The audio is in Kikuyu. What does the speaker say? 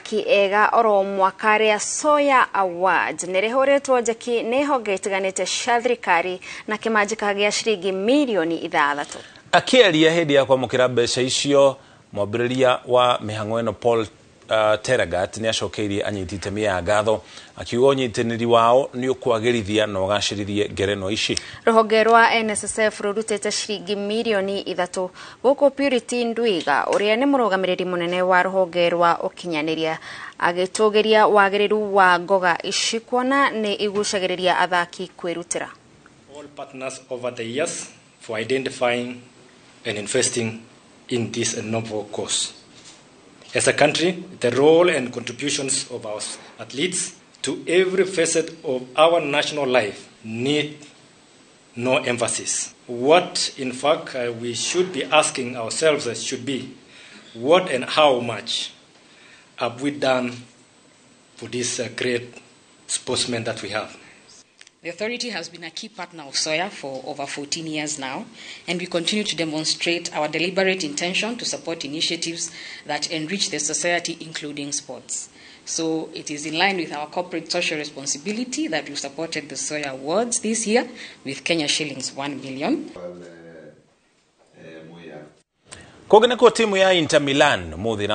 Athaki ega oro mwaka rĩa Soya Awards nĩ rĩhũrĩtwo njeki nĩ honge itiganĩte cia thirikari na kĩmanjĩka gĩa ciringi mirioni 6. Akĩaria hĩndĩ ya kwamũkĩra mbeca icio, mwambĩrĩria wa mĩhang'o ĩno Paul Teragat nĩ acokeirie anyiti itemi ya ngatho, akiuga ũnyitanĩri wao nĩ ũkwagĩrithia na ũgacĩrithie ngerenwa ici. Rũhonge rwa NSSF rũrutĩte ciringi mirioni 3 gũkũ Purity Ndwiga ũrĩa nĩ mũrũgamĩrĩri mũnene wa rũhonge rwa ũkinyanĩria agĩtũgĩria wagĩrĩru wa ngoga ici kuona nĩ igucagĩrĩria athaki kwĩrutĩra. All partners over the years for identifying and investing in this noble cause. As a country, the role and contributions of our athletes to every facet of our national life need no emphasis. What, in fact, we should be asking ourselves should be, what and how much have we done for these great sportsmen that we have? The authority has been a key partner of Soya for over 14 years now, and we continue to demonstrate our deliberate intention to support initiatives that enrich the society, including sports. So it is in line with our corporate social responsibility that we supported the Soya Awards this year with Kenya shillings 1 million. Kũngĩ nĩkuo timu ya Inter Milan mũthĩ.